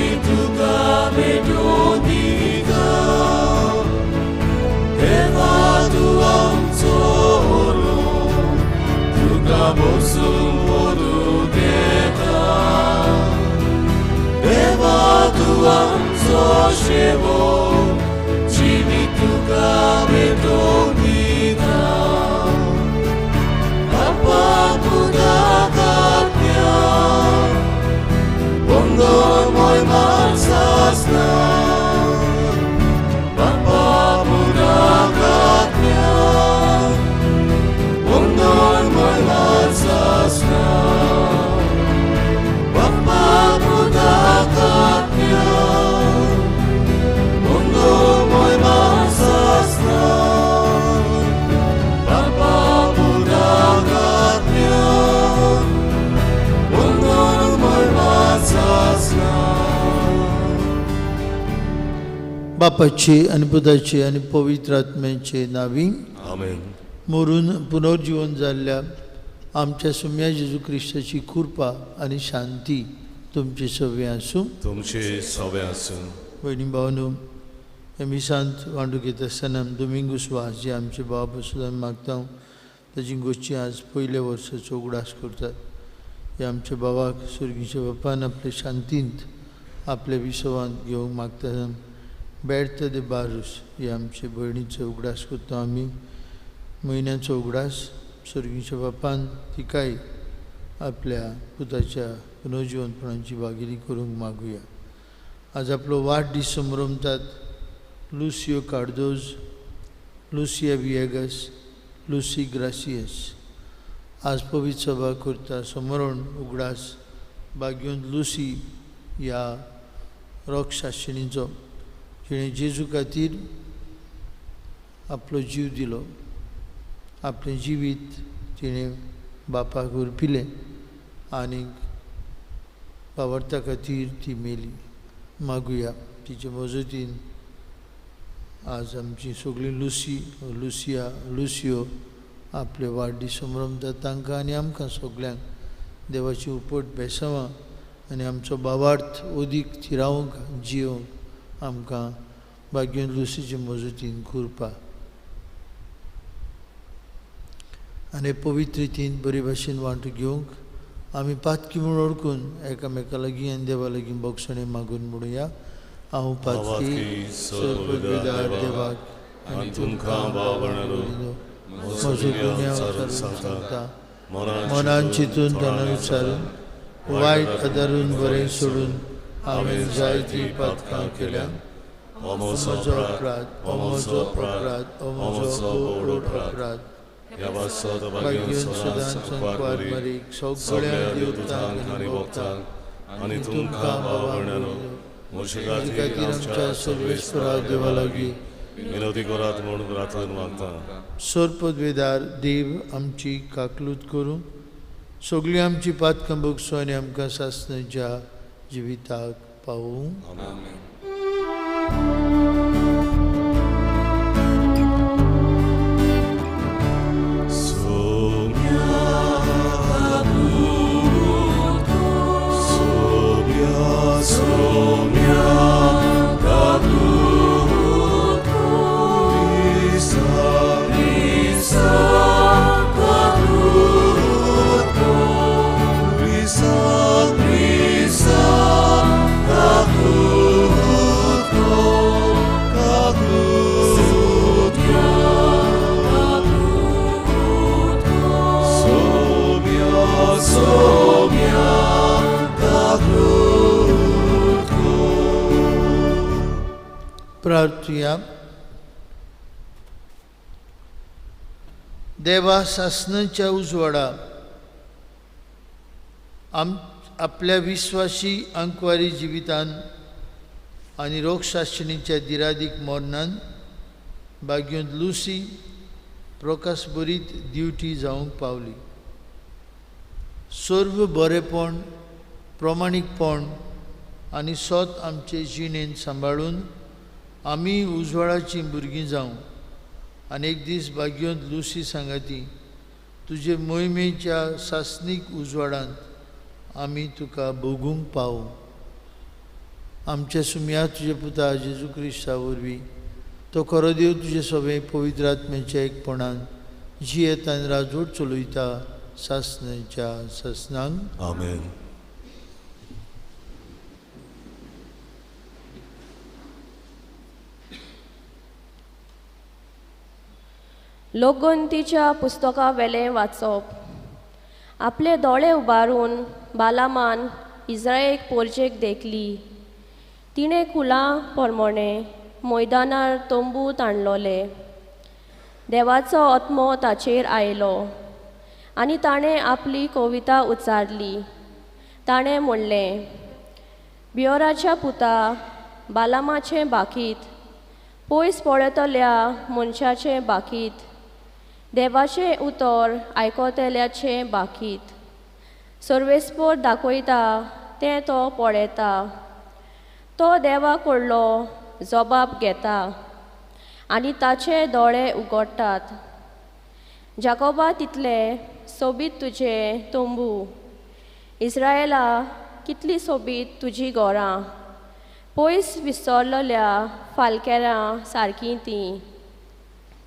आमी तुका भेटो दिता देवा तूं आमचो तुका बसूंक पोरू घेता देवा तूं आमचो शेवक जिवीत तुका भेटो दिता बापा पुताक आत्म्या बंदर मोय सासना बापा पुताक आत्म्या बंदर मोय सासना बापा पुताक आत्म्या बंदर मोय सासना बापा पुताक आत्म्या बंदर मोय सासना. बापाचे आनी पुताचे आनी पवित्र आत्म्याचे नावी. आमेन. मरून पुनर्जीवन जाल्ल्या आमच्या सुम्या जेजू क्रिस्ताची कृपा आनी शांती तुमचे सगळें आसूं. तुमचे सवे आसूं. भयणी भावनो, ह्या मिसांत वांटू घेता आसतना दोमिंगूस वास जे आमचे भाव पसून आमी मागता ताची गोश्टी आज पयल्या वर्साचो उगडास करतात. ह्या आमच्या भावाक सुर्गीच्या बापान आपले शांतींत आपल्या विसवांत घेवंक मागता. बेर्त दे बारूस हे आमचे भयणीचो उगडास करता आमी. म्हयन्याचो उगडास सुर्गीच्या बापान तिकाय आपल्या पुताच्या पुनर्जिवनपणाची भागिरी करूंक मागुया. आज आपलो वाडदीस संभ्रमतात Lucio Cardozo, Lucia Viegas, Lucy Gracias. आज पवित्र सभा करता समरण उगडास बागेवन लुसी ह्या रोगशास्त्रीचो जिणें जेजू खातीर आपलो जीव दिलो, आपलें जिवीत तिणें बापाक उरपिलें आनी बावर्ता खातीर ती मेली. मागुया तिचे मजतीन आज आमची सगळीं लुसी, लुसिया, लुसियो आपले वाडदीस संभ्रमतात तांकां आनी आमकां सगल्यांक देवाची उपट बेसांवां आनी आमचो बावार्थ अदीक थिरावंक जियोवंक आमकां भाग्योन लुसीचे मजतीन कृपा आनी पवित्र रितीन बरे भाशेन वांटू घेवंक आमी पातकी म्हूण वळखून एकामेका लागीं आनी देवा लागीं बोगसणें मागून म्हणुया. हांव पातकी सर्वपदवीदार देवाक आनी तुमकां भावणारो म्हजो गुन्यांव सांगता मनान चिंतून तणान विचारून वायट आदारून बरें सोडून हांवें जायतीं पातकां केल्या. म्हजो अपराध, म्हजो अपराध, म्हजो व्हड अपराध. भाग्योन सदांच संकवार मारीक सगळ्या देवतांक आनी भक्तांक आनी तुमकां भावणारो म्हजे खातीर आमच्या सर्वेस्परा देवा लागीं विनोदी करात म्हूण प्रार्थना मागता. सर्पदवेदार देव आमची काकलूत करूं, सगळीं आमची पातकां भोगसो आनी आमकां सासणाच्या जिविताक पावूं. आमेन. प्रार्थुया. देवा सासणाच्या उजवाडा आपल्या विश्वासी अंकवारी जिवितान आनी रोगशास्त्रीच्या दिरादीक मरणान बाग्योन लुसी प्रकाशभरीत दिवटी जावंक पावली. सर्व बरेपण, प्रमाणीकपण आनी सत आमचे जिणेन सांबाळून आमी उजवाडाचीं भुरगीं जावं आनी एक दीस बाग्योन लुसी सांगाती तुजे मोहिमेच्या सासणीक उजवाडांत आमी तुका भोगूंक पावूं. आमच्या सुमया तुजे पुता जेजू क्रिस्ता वरवीं तो खरो देव तुजे सगळे पवित्र आत्म्याच्या एकपणान जियेत आनी राजवट चलयता सासणाच्या सासणांक. आमेन. लोकगंतीच्या पुस्तका वेलें वाचप. आपले दोळे उबारून बालामान इस्रायेक पोरजेक देखली. तिणें कुलां परमणें मैदानार तंबू ताणलोले. देवाचो आत्मो ताचेर आयलो आनी ताणें आपली कविता उच्चारली. ताणें म्हणलें, बियोराच्या पुता बालामाचें बाकीत, पयस पळयतल्या मनशाचें बाकीत, देवाचें उतर आयकतल्याचें बाकीत. सर्वेस्पोर दाखयता तें तो पळयता, तो देवा कडलो जबाब घेता आनी ताचे दोळे उगडटात. जाकोबा तितले सोबीत तुजे तंबू, इस्रायला कितली सोबीत तुजी घरां, पयस विसरलेल्या फालकेरां सारकीं तीं,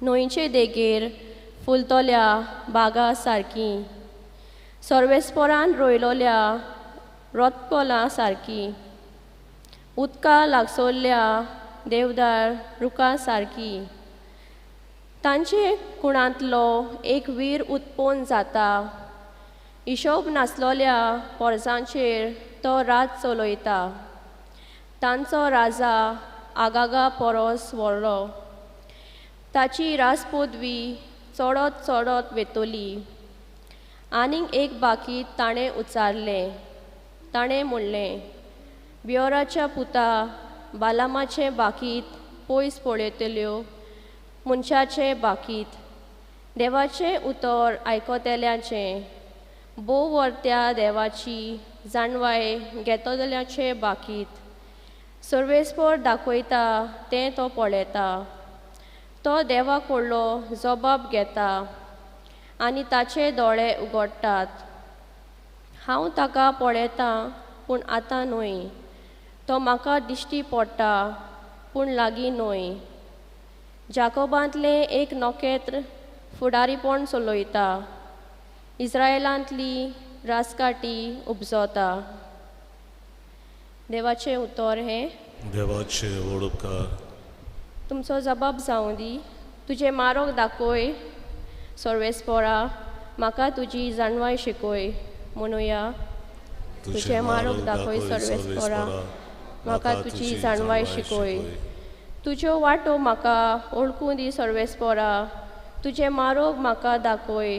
न्हंयचे देगेर फुलतल्या बागा सारकीं, सर्वेस्पोरान रोयलोल्या रोतकोलां सारकीं, उदका लागसरल्या देवदार रुखां सारकी. तांचे कुणांतलो एक वीर उत्पन्न जाता, हिशोब नासलोल्या पोरसांचेर तो रात चलयता. तांचो राजा आगागा पोरोस व्हडलो, ताची राजपदवी चडत चडत वेतली. आनीक एक बाकी ताणें उच्चारलें. ताणें म्हणलें, बियोराच्या पुता बालामाचें बाकीत, पयस पळयतल्यो मनशाचें बाकीत, देवाचें उतर आयकतल्याचें, भोव वर्त्या देवाची जाणवाय घेतल्याचें बाकीत. सर्वेस्पोर दाखयता तें तो पळयता, तो देवा कडलो जबाब घेता आनी ताचे दोळे उगडटात. हांव ताका पळयतां पूण आतां न्हय, तो म्हाका दिश्टी पडटा पूण लागीं न्हय. जाकोबांतलें एक नखेत्र फुडारीपण चलयता, इस्रायलांतली राजकाटी उपजता. देवाचें उतर हें. देवाचें व्हड उपकार. तुमचो जबाब जावं दी. तुजें मारोग दाखय सर्वेस्पोरा, म्हाका तुजी जाणवाय शिकय. म्हणुया, तुजें मारोग दाखय सर्वेस्पोरा, म्हाका तुजी जाणवाय शिकय. तुज्यो वाटो म्हाका वळखूं दी सर्वेस्पोरा, तुजें मारोग म्हाका दाखय.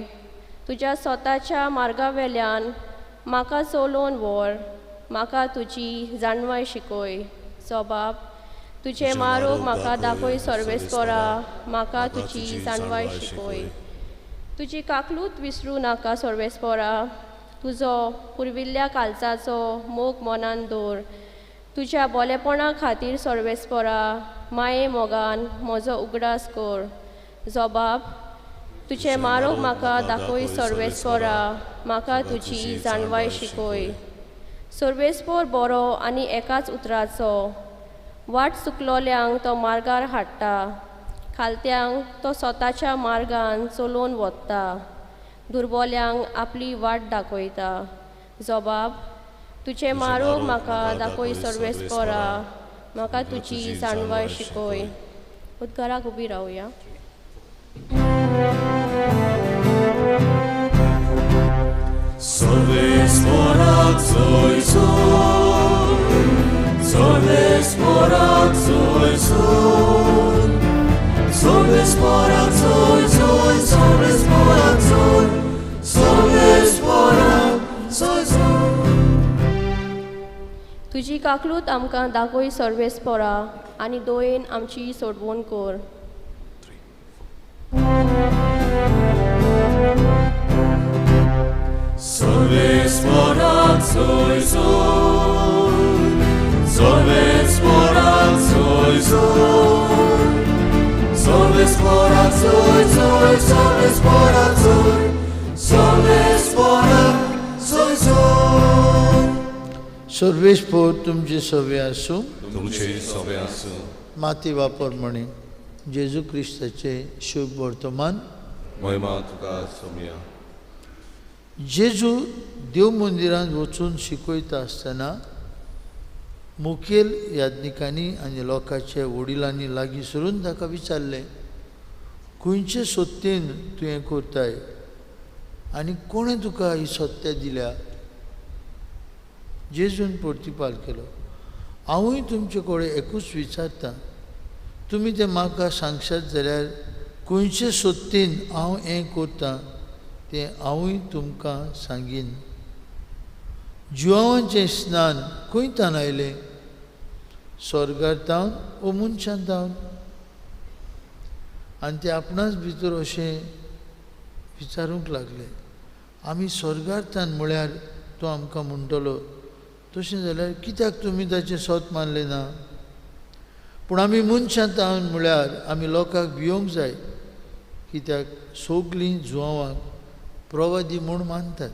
तुज्या स्वताच्या मार्गा वेल्यान म्हाका चलोवन व्हर, म्हाका तुजी जाणवाय शिकय. जबाब, तुजें मारोग म्हाका दाखय सर्वेस्पोरा, म्हाका तुजी जाणवाय शिकय. तुजी काकलूत विसरूं नाका सर्वेस्पोरा, तुजो पुर्विल्ल्या कालचाचो मोग मनान दवर. तुज्या बोलेपणा खातीर सर्वेस्पोरा माये मोगान म्हजो उगडास कर. जबाब, तुजें मारोग म्हाका दाखय सर्वेस्पोरा, म्हाका तुजी जाणवाय शिकय. सर्वेस्पोर बरो आनी एकाच उतराचो, वाट चुकलोल्यांक तो मार्गार हाडटा, खालत्यांक तो स्वताच्या मार्गान चलोवन वता, दुर्बोल्यांक आपली वाट दाखयता. जबाब, तुजें मारोग म्हाका दाखय सर्वेस्पोरा, म्हाका तुजी जाणवाय शिकय. उदकाराक उबी रावया. सर्वेस्पोराक सोयसून, सर्वेस्पोराक सोयसून, सर्वेस्पोराक सोयसून, सर्वेस्पोराक सोय, सर्वेस्पोराक सोयसून. तुजी काकलूत आमकां दाखय सर्वेस्पोरा आनी दोयेन आमची सोडवण कर. सर्वेस्पोराक सोयसून, सर्वेस्पोराक सोयसून, सर्वेस्पोराक सोयसून, सर्वेस्पोराक सोय, सर्वेस्पोराक सोयसून. सर्वेस्पोर तुमचे सवे आसूं, तुमचे सवे आसूं। माती वापर म्हणे जेजू क्रिस्ताचे शुभ वर्तमान। महिमा तुका सोम्या। जेजू देव मंदिरांत वचून शिकयता आसतना मुखेल याज्ञिकांनी आनी लोकांच्या वडिलांनी लागीं सरून ताका विचारलें, खंयचे सत्तेन तूं हें करताय आनी कोणें तुका ही सत्ता दिल्या? जेजून प्रतिपाल केलो, हांवूय तुमचे कडेन एकूच विचारता, तुमी तें म्हाका सांगशात जाल्यार खंयचे सत्तेन हांव हें करतां तें हांवूय तुमकां सांगीन। जुवांचें स्नान खंय तान आयलें? स्वर्गार तावन ओ मनशान तावन? आनी ते आपणाच भितर अशें विचारूंक लागले, आमी स्वर्गार तान म्हळ्यार तो आमकां म्हणटलो, तशें जाल्यार कित्याक तुमी ताचें सत मानलें ना? पूण आमी मनशां तावन म्हळ्यार आमी लोकांक भियोंक जाय, कित्याक सगलीं जुवांक प्रवादी म्हूण मानतात।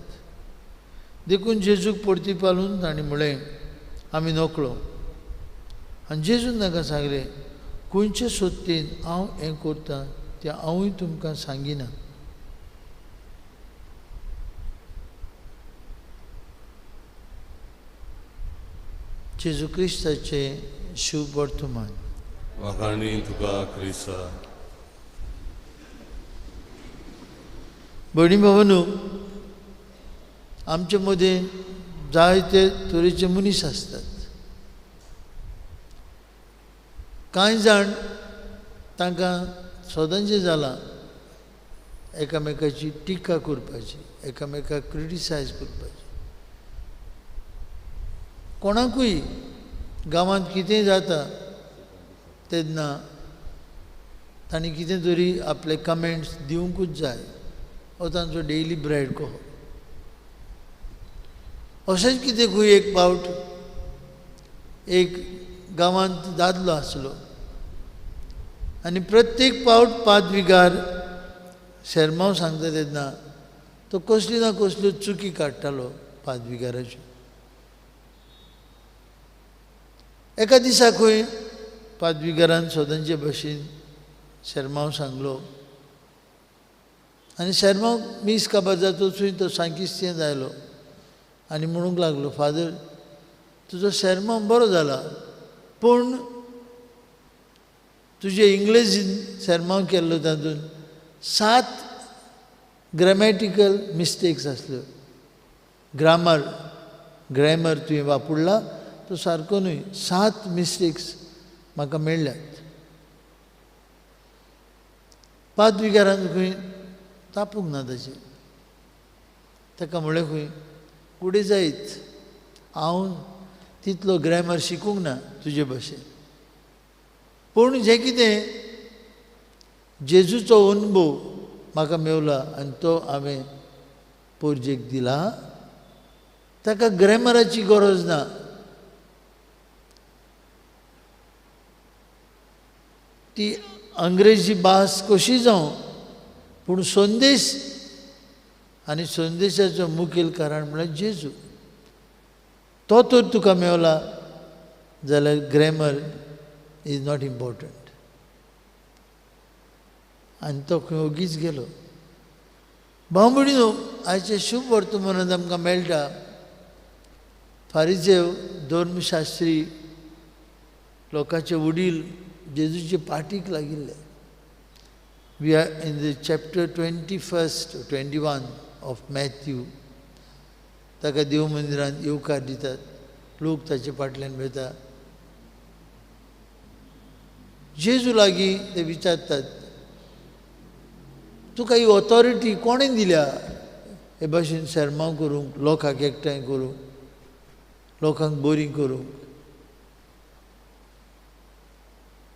देखून जेजूक परतीपालून तांणी म्हळें, आमी नकळो। आनी जेजून तांकां सांगलें, खंयचे सत्तेन हांव हें करतां तें हांवूय तुमकां सांगिना। जेजू क्रिस्ताचें शुभ वर्तमान। वाखाणी तुका क्रिस्ता। भयणी भावांनो, आमचे मदीं जायते तरेचे मनीस आसतात। कांय जाण तांकां सदांचें जालां एकामेकाची टिका करपाची, एकामेकाक क्रिटिसायज करपाची। कोणाकूय गांवांत कितें जाता तेन्ना तांणी कितें तरी आपले कमेंट्स दिवंकूच जाय, हो तांचो डेली ब्रेड कहो। अशेंच कितें खंय एक पावट एक गांवांत दादलो आसलो आनी प्रत्येक पावट पादविगार शेरमांव सांगता तेन्ना तो कसली ना कसल्यो चुकी काडटालो पादविगाराच्यो। एका दिसा खंय पादविगारान सदांचे भशेन शेरमांव सांगलो आनी शेरमांव मीस काबार जातकूच तो सांकिस्तेंत आयलो आनी म्हणूंक लागलो, फादर तुजो शेरमांव बरो जाला, पूण तुजे इंग्लेजीन शेरमांव केल्लो तातूंत 7 ग्रॅमॅटिकल मिस्टेक्स आसल्यो। ग्रॅमर तुवें वापरला तो सारको न्हय, 7 मिस्टेक्स म्हाका मेळ्ळ्यात। पादविगारान खंय तापूंक ना ताचेर, ताका म्हणलें खंय कुडे जायत, हांव तितलो ग्रॅमर शिकूंक ना तुजे भशेन, पूण जें कितें जेजूचो अनुभव म्हाका मेवला आनी तो हांवें पोरजेक दिला, ताका ग्रॅमराची गरज ना। ती अंग्रेजी भास कशी जावं, पूण संदेश आनी संदेशाचो मुखेल कारण म्हळ्यार जेजू, तो तर तुका मेवला जाल्यार ग्रॅमर is not important. आनी तो खंय ओगीच गेलो। भाव भयणीनो, आयचें शुभ वर्तमानांत आमकां मेळटा फारिजेव धर्मशास्त्री लोकांचे वडील जेजूचे पाठीक लागिल्ले। We are in the chapter 21 of Matthew. ताका देव मंदिरांत येवकार दितात, लोक ताचे फाटल्यान वता, जेजू लागीं ते विचारतात, तुका ही ऑथॉरिटी कोणें दिल्या हे भाशेन शेरमांव करूंक, लोकांक एकठांय करूंक, लोकांक बरी करूंक,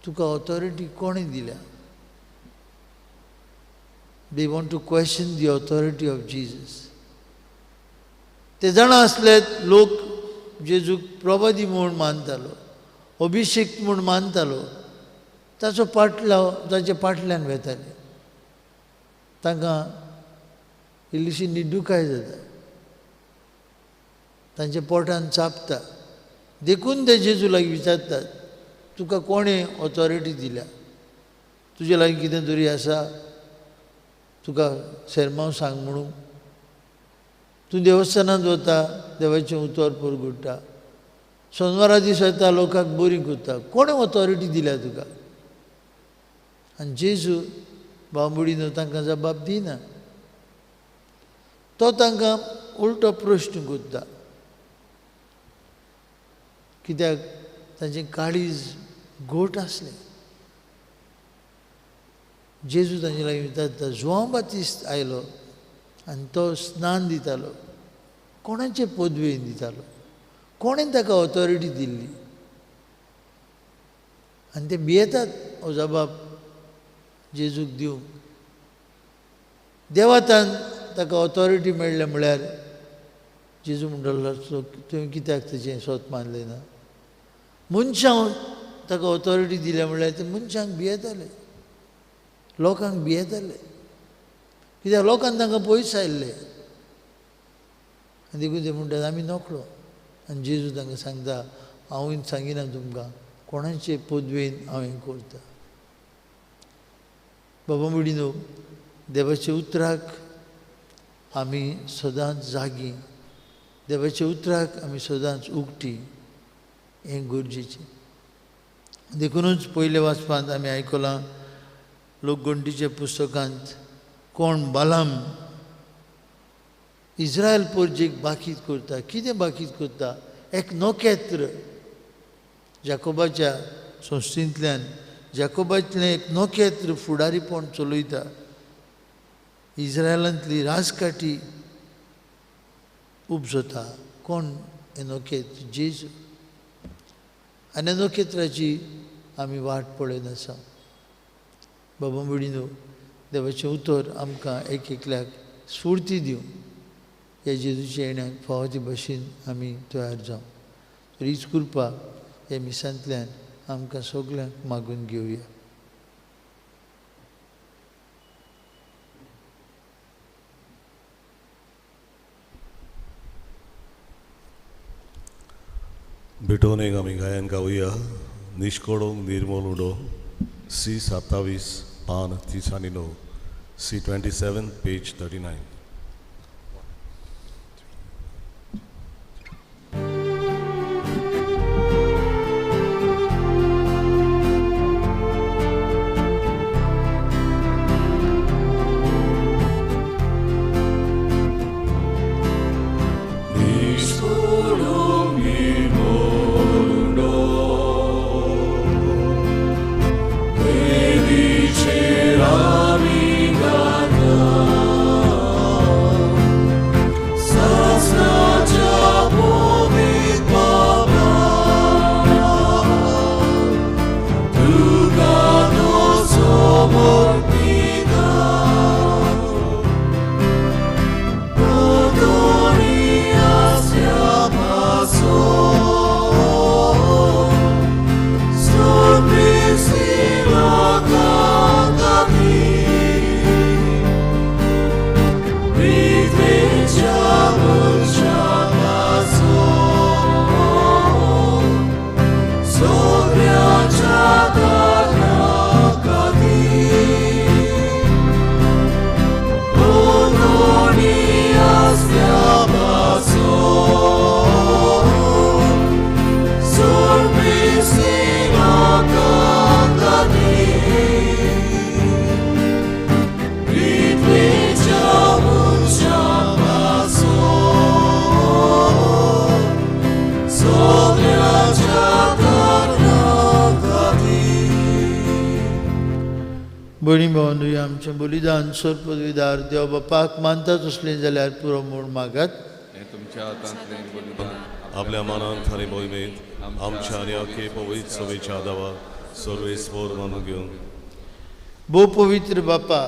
तुका ऑथॉरिटी कोणें दिल्या? They want to question the authority of Jesus. ते जाणा आसले लोक जेजूक प्रवादी म्हूण मानतालो, अभिषेक म्हूण मानतालो, ताचो पाटलाव ताचे पाटल्यान वेताले। तांकां इल्लीशी निडुकाय जाता, तांच्या पोटान चापता। देखून ते जेजू लागीं विचारतात, तुका कोणें ऑथॉरिटी दिल्या? तुजे लागीं कितें तरी आसा तुका सेरमांव सांग म्हणून? तूं देवस्थानांत वता, देवाचें उतर परगुट्टा, सोनवारा दीस वता, लोकांक बरी करता, कोणें ऑथॉरिटी दिल्या तुका? आनी जेजू बांबुडीन तांकां जबाब दिना, तो तांकां उल्टो प्रश्न करता. कित्याक तांचें काळीज घोट आसलें. जेजू तांचे लागीं विचारता, जुआंव बातिस्त आयलो आनी तो स्नान दितालो, कोणाचे पदवेन दितालो? कोणें ताका ऑथॉरिटी दिल्ली? आनी ते भियेतात हो जबाब जेजूक दिवंक. देवातान ताका ऑथॉरिटी मेळ्ळें म्हळ्यार जेजू म्हणटालो, तुवें कित्याक ताचें सोत मानलें ना? मनशां ताका ऑथॉरिटी दिल्या म्हळ्यार ते मनशांक भियेताले, लोकांक भियेताले, कित्याक लोकांक तांकां पयस आयिल्ले. आनी देखून ते म्हणटात आमी नकळो. आनी जेजू तांकां सांगता, हांवूय सांगिना तुमकां कोणाचे पदवेन हांव हें करता. बाबा मुडीनो, देवाच्या उतराक आमी सदांच जागी, देवाच्या उतराक आमी सदांच उगटी, हें गरजेचें. देखुनूच पयल्या वाचपांत आमी आयकलां लोकगणटीच्या पुस्तकांत कोण बालाम इस्रायल पोरजेक बाकीत करता. कितें बाकीत करता? एक नखेत्र जाकोबाच्या संस्थेंतल्यान जाकोबांतलें एक नखेत्र फुडारीपण चलयता, इस्रायलांतली राजकाठी उपजता. कोण हें नखेत्र? जेजू. आनी ह्या नखेत्राची आमी वाट पळयत आसा. बाबा भयणीनो, देवाचें उतर आमकां एक एकल्याक स्फूर्ती दिवं, ह्या जेजूच्या येण्याक फावो ते भशेन आमी तयार जावं. तर हीच कृपा ह्या मिसांतल्यान आमकां सगल्यांक मागून घेवया. भेटोवणेक आमी गायन गावया निश्कोडोंक निर्मोल उडो सी 27 पान 39, सी 27 पेज 39. भयणी भावंडू, आमचें बलिदान सर्पविदार देव बापाक मानता तसलें जाल्यार पुरो म्हूण मागात. आपल्या मनांत आनी मोहिमेंत आमच्या आनी आखे पवित्र सभेच्या दावा सर्वेस्पोर मानून घेवन. भोव पवित्र बापा,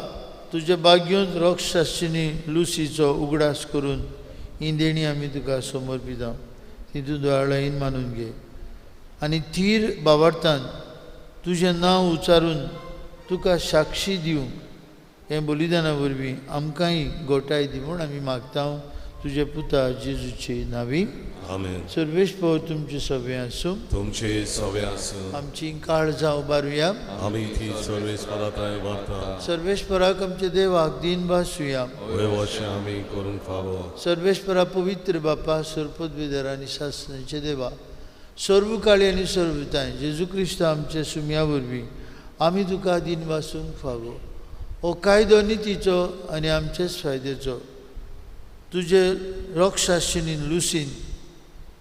तुज्या भाग्योन रोक्षाशिनी लुसीचो उगडास करून ही देणी आमी तुका समर्पिता, ती तूं दयाळायेन मानून घे आनी थीर बाबार्थान तुजें नांव उच्चारून तुका साक्षी दिवंक हें बलिदाना वरवीं आमकांय गोठाय दी म्हूण आमी मागता तुझे पुता जेजूचे नावी। आमेन। सर्वेस्पर तुमचे सवे आसूं। तुमचे सवे आसूं। आमची काळजां उबारुया। आमी ती सर्वेस्परा थंय व्हरता। सर्वेस्पराक आमच्या देवाक दीन भासुया। वयवशें आमी करूंक फावो। सर्वेस्परा पवित्र बापा सर्वपदवीधर आनी सासणाचे देवा सर्व काळी आनी सर्वताय जेजू क्रिस्त आमच्या सुम्या वरवीं आमी तुका दीन भासूंक फावो। हो कायदो नितीचो आनी आमचेच फायद्याचो तुजे रोक्षाशिनीन लुसीन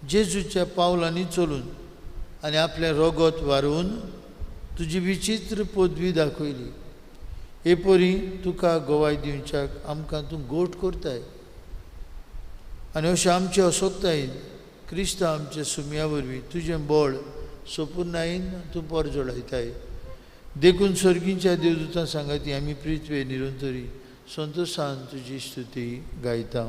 जेजूच्या पावलांनी चलून आनी आपलें रगत वारोवन तुजी विचित्र पदवी दाखयली। हे परी तुका गवाय दिवच्याक आमकां तूं गोट करताय आनी अशें आमचे असोक्तायेन क्रिस्त आमच्या सुम्या वरवीं तुजें बळ सोपुर्णायेन तूं परजळायताय। देखून सर्गींच्या देवदूतां सांगाती आमी पृथ्वे निरंतरी संतोषान तुजी स्तुती गायता।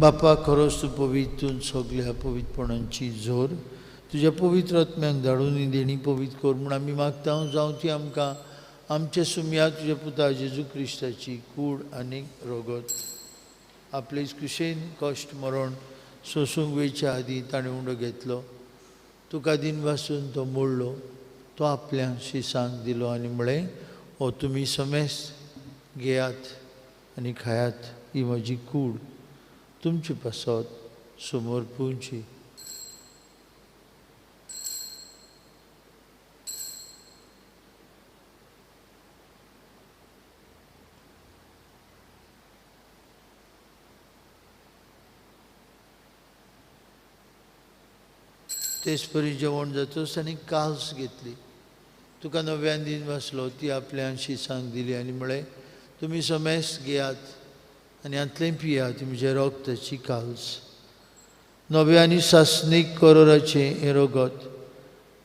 बापा खरोच तूं पवित्र सगल्या पवित्रपणांची जोर तुज्या पवित्र आत्म्याक धाडून ही देणी पवित्र कर म्हूण आमी मागता। जावं ती आमकां आमचे सुम्या तुज्या पुता जेजू क्रिस्ताची कूड आनी रगत आपले कुशेन कश्ट मरण सोसूंक वयच्या आदीं ताणें उंडो घेतलो। तुका दीन वासून तो मोडलो, तो आपल्या शिसांक दिलो आनी म्हळें, हो तुमी समेस्त घेयात आनी खायात, ही म्हजी कूड तुमचे पासत समोर पुवची। तेच परी जेवण जातच ताणें काल्स घेतली, तुका नव्यान दीन वाचलो, ती आपल्या शिसांक दिली आनी म्हळें, तुमी समेस्त घेयात आनी हांतलें पियात, म्हज्या रगताची काल्स नव्या आनी सासणीक करोराचें हें रगत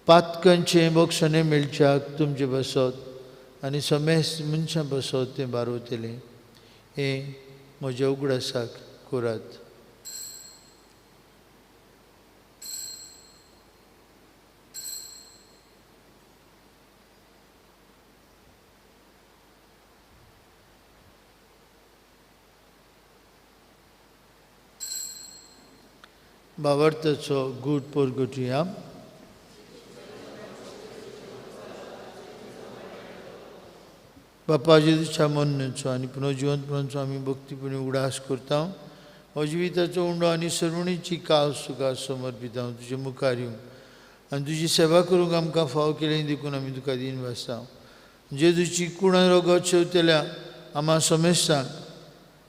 पातकांचें बक्षणें मेळच्याक तुमचे बसत आनी समेस्त मनशां बसत तें बारवतलें। हें म्हज्या उगडासाक करात। भावार्थाचो गूट परगटुया। बापा जेजूच्या मरणाचो आनी पुनर्जिवंतपणाचो आमी भक्तीपणी उगडास करता। हो जिविताचो उंडो आनी सर्वणीची कास तुका समर्पिता। तुजे मुखार येवन आनी तुजी सेवा करूंक आमकां फाव केली देखून आमी तुका दीन वाचता। जेजूची कुणां रगत शेवतल्या आमा समेस्तांक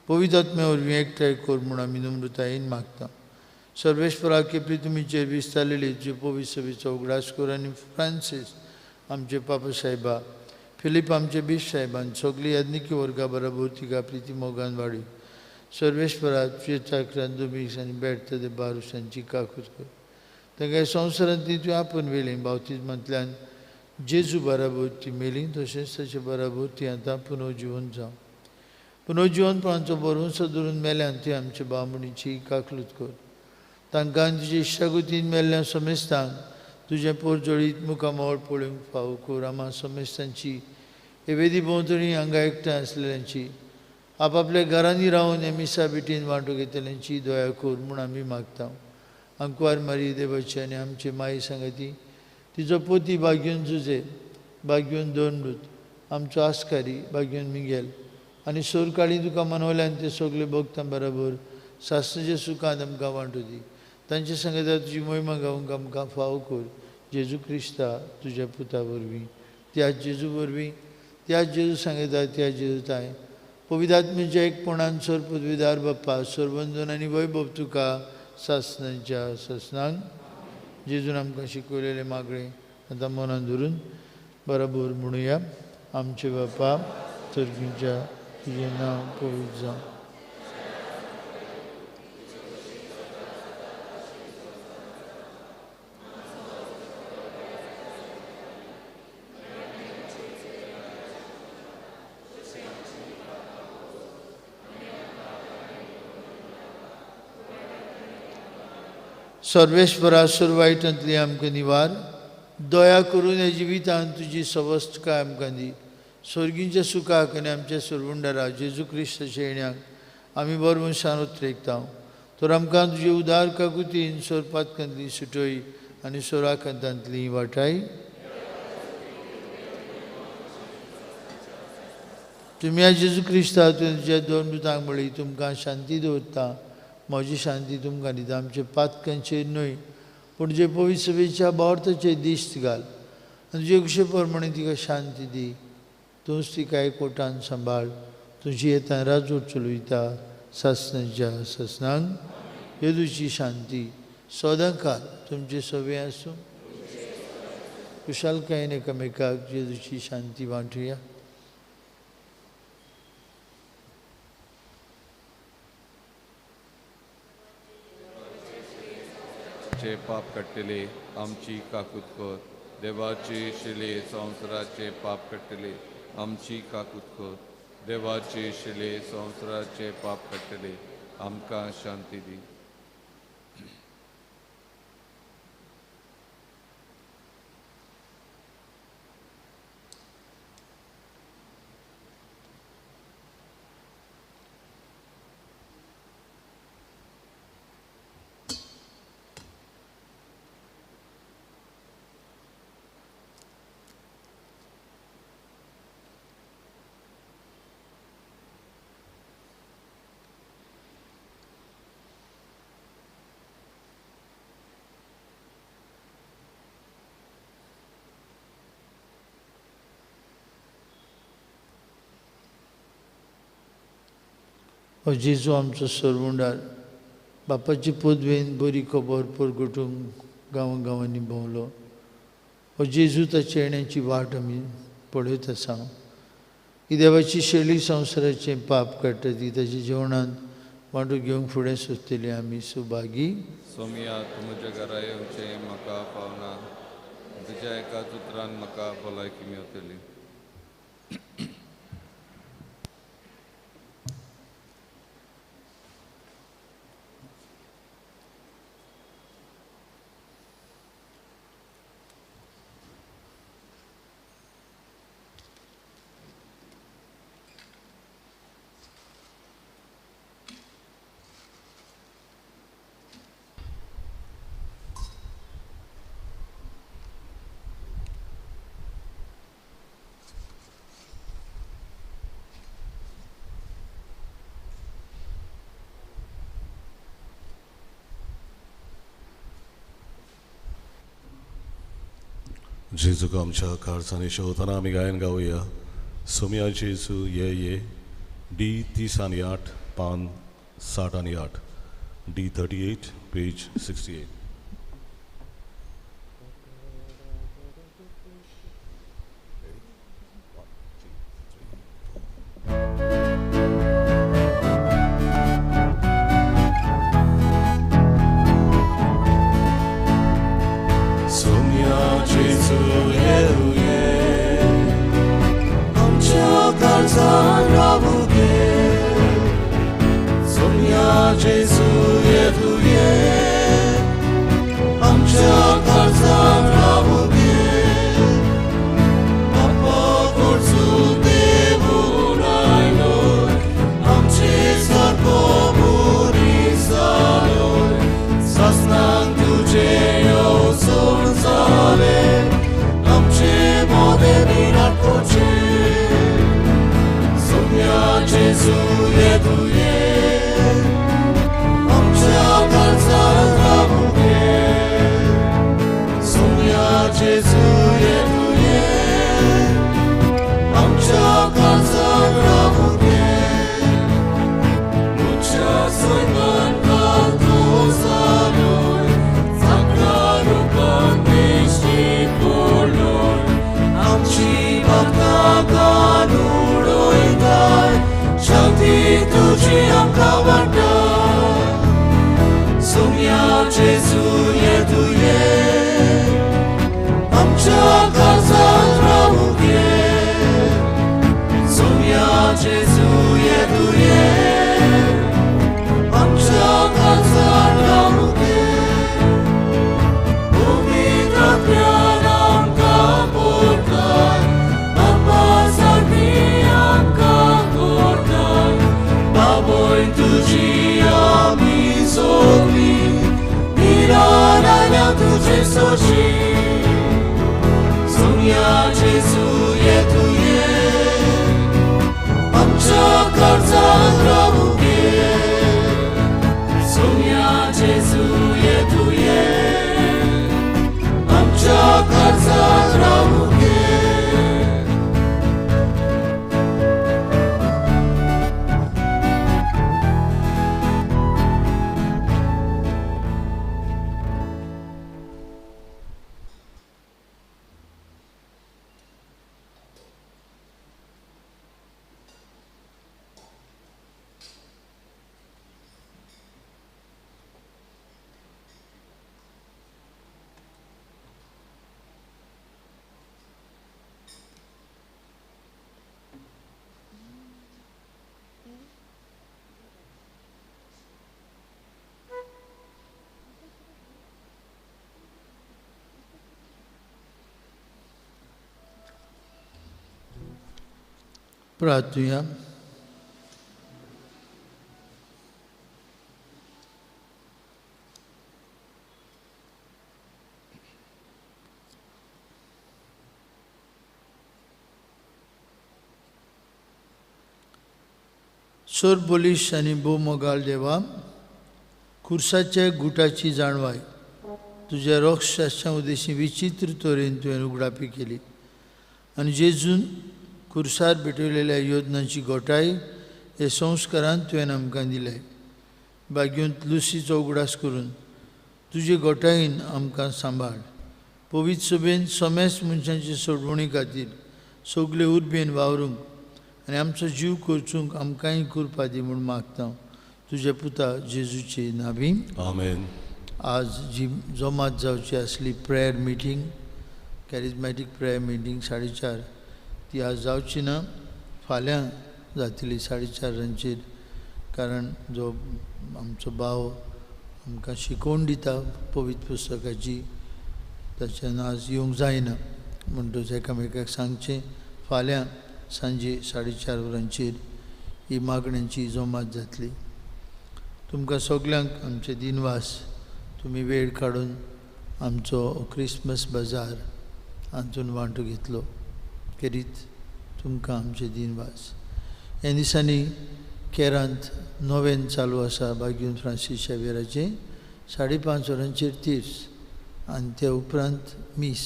पवित्र आत्म्या वरवीं एकठांय कर म्हूण आमी नम्रतायेन मागता। सर्वेस्परा केपी तुमीचेर विस्तारलेली तुजे पवित्र सभेचो उगडास कर आनी फ्रांसीस आमचे पापा साहेबा, फिलीप आमचे बीश साहेबान सगळी याज्ञिकी वर्गा बराबर तिका प्रिती मोगान वाडी। सर्वेस्परा तुजे चाकरान दुमीस आनी बेर्त दे बारूस हांची काकूत कर। तांकां संवसारांतली तुवें आपूण व्हेली बावतिज्मांतल्यान जेजू बराबर ती मेली, तशेंच ताचे बराबर ती आतां पुनर्जिवन जावं। पुनर्जिवनपणाचो भरवंसो धरून मेल्यान ती आमचे बामणीची काकलूत कर। तांकां तुजे इश्टागतीन मेल्ल्या समेस्तांक तुजें पोरजोळीत मुखामळ पळोवंक फावो कर। आमा समेस्तांची हे वेदी भोंवतणी हांगा एकठांय आसलेल्यांची आपापल्या घरांनी रावन हे मिसा बेटीन वांटो घेतल्यांची दया कर म्हूण आमी मागता। आंकवार मारी देवाची आनी आमचे माई सांगाती तिजो पोती बागयोन जुजे, बागयोन दोनरूत, आमचो आस्कारी बागयोन मिगेल आनी सोरकाळी तुका मनवल्यान ते सगळे भक्तां बराबर सासणाच्या सुखान आमकां वांटो दी। तांचे सांगता तुजी मोहिमा गावंक आमकां फावो कर। जेजू क्रिस्ता तुज्या पुता वरवीं, त्या जेजू वरवीं, त्या जेजू सांगता त्या जेजू ताय पवित्र आत्म्याच्या एकपणान सर पदवीदार बाप्पा सर्वंदन आनी वैभव तुका सासनाच्या सासनांक. जेजून आमकां शिकयलेलें मागणें आतां मनान धरून बराबर म्हणुया. आमचे बापा सर्गीच्या, तुजें नांव पवित्र जावं. सर्वेश्वरा सर्वायटांतली आमकां निवार, दया करून ह्या जिवितांत तुजी सवस्तकाय आमकां दी. स्वर्गींच्या सुखाक आनी आमच्या सरवंडारा जेजू क्रिस्ताच्या येण्याक आमी बरो मनशान उतरेकता. तर आमकां तुजे उदार काकुतीन सोरपातकांतली सुटय आनी सोराकांतांतली वाटाय. तुमी ह्या जेजू क्रिस्ता तुज्या दोन दुतांक म्हळी, तुमकां शांती दवरता, म्हजी शांती तुमकां दिता. आमचे पातकांचेर न्हय पूण जे पवित्र सभेच्या भावार्थाचेर दिश्ट घाल आनी तुजे कुशे प्रमाणे तिका शांती दी. तूंच तिका एकवटान सांबाळ. तुजी येता राजवट चलयता सासनाच्या सासनांक. येदूची शांती सदांकाळ तुमचे सवे आसूं. कुशालकायेन एकामेकाक जेजूची शांती वांटुया. चे पाप काडटले आमची काकूत कर. देवाचे शिले संवसाराचे पाप काडटले आमची काकूत कर. देवाचे शिले संवसाराचे पाप काडटले आमकां शांती दी. हो जेजू आमचो सरवंडार बापाची पदवेन बरी खबर परगटूंक गांवां गांवांनी भोंवलो. हो जेजू ताच्या येण्याची वाट आमी पळयत आसा. ही देवाची शैली संवसाराचें पाप काडटा ती ताच्या जेवणांत वांटो घेवंक फुडें सोदतली आमी सुभागी. सोमिया, तूं म्हज्या घरा येवचें म्हाका पावना, तुज्या एकाच उतरान म्हाका भलायकी मेवतली. जेजूक आमच्या काळजांनी शेवतना आमी गायन गावया. सोमिया जेजू ये ये, डी 30 आनी 8, पान 60 आनी 8, डी 38 पेज 68. Mucha soy man आमच्या काळजांत रावूंक ये. सोम्या जेजू ये तुये, आमच्या काळजांत रावूंक ये. पवित्र आत्म्यान आमकां भरताय, बापा सारकी आमकां करताय. बाबय तुजी आमी सगळीं निरान आयल्या तुजे सोशी. सोम्या जेजू ये तुये, आमच्या काळजांत रावूंक ये. सोम्या जेजू ये तुये, आमच्या काळजांत रावूंक ये. प्रार्थुया. सोर बोलीश आनी भोवमोगाळ देवा, खुर्साच्या गुटाची जाणवाय तुज्या रोक्षाच्या उद्देशी विचित्र तरेन तुवें उगडापी केली आनी जेजून खुर्सार भेटवलेल्या योजनांची गोटाय हे संस्कारान तुवें आमकां दिले. बागेंत लुसीचो उगडास करून तुजे गोटायेन आमकां सांबाळ. पवित्र सभेन समेस्त मनशांचे सोडवणी खातीर सगळे उर्बेन वावरूंक आनी आमचो जीव करचूंक आमकांय कृपा दी म्हूण मागता तुज्या पुता जेजूचे नावी. आमेन. आज जी जमात जावची आसली prayer meeting, charismatic prayer meeting 4:30, ती आज जावची ना, फाल्यां जातली 4:30. कारण जो आमचो भाव आमकां शिकोवन दिता पवित्र पुस्तकाची, ताच्यान आज येवंक जायना, म्हणटकच एकामेकाक सांगचें फाल्यां सांजे 4:30 वरांचेर ही मागण्यांची जमात जातली. तुमकां सगल्यांक आमचे दिनवास, तुमी वेळ काडून आमचो क्रिसमस बाजार हातून वांटो घेतलो खेरीत तुमकां आमचे दिनवास. ह्या दिसांनी केरांत नोवेन चालू आसा बागीन फ्रांसीस शावेराचें 5:30 वरांचेर तीर्थ आनी त्या उपरांत मीस,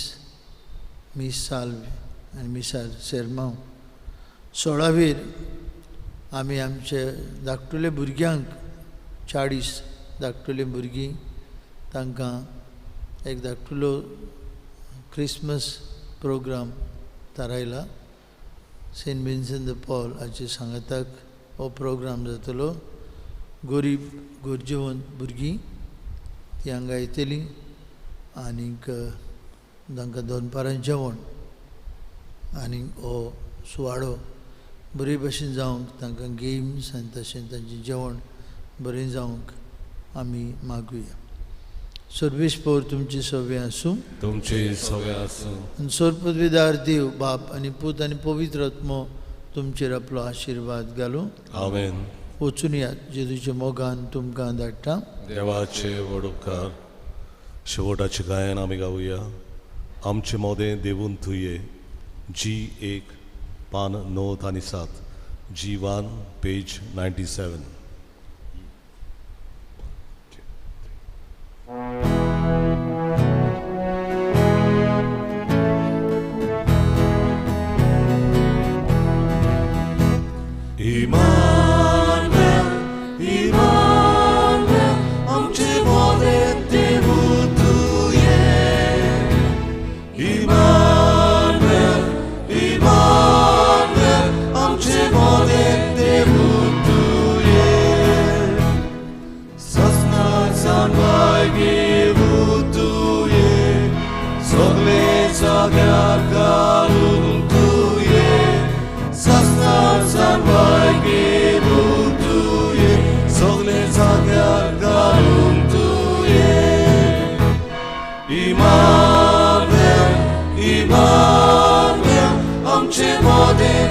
मीस साल्व आनी मिसार सेरमांव. 16वेर आमी आमचे धाकटुले भुरग्यांक, 40 धाकटुले भुरगीं, तांकां एक धाकटुलो क्रिसमस प्रोग्राम थारायला. सेंट विन्सेंट the Paul हाचे सांगाताक हो प्रोग्राम जातलो. गोरीब गरजेवंत भुरगीं ती हांगा येतलीं आनीक तांकां दनपारां जेवण आनी हो सुवाळो बरे भशेन जावंक, तांकां गेम्स आनी तशें तांचें जेवण बरें जावंक आमी मागुया. सर्वेस्पोर तुमचे सवे आसूं, तुमचे सवे आसूं. सर्वपदवीदार देव बाप आनी पूत आनी पवित्र आत्मो तुमचेर आपलो आशिर्वाद घालूं. आमेन. वचून यात, जेजूच्या मोगान तुमकां धाडटा. देवाचे व्हड उपकार. शेवटाचें गायन आमी गावया. आमचे मोदें देवून थुये, जी 1 पान 9 आनी 7, जी 1 पेज 97. Immanuel, Immanuel, आमचे मोदें देवून तुये. Immanuel, Immanuel, आमचे मोदें देवून तुये. जाग्यार घालून तुवें सासणां भाग्य तुवें सगळे जाग्यार घालून तुवें इमानुएल, इमानुएल, आमचे मदें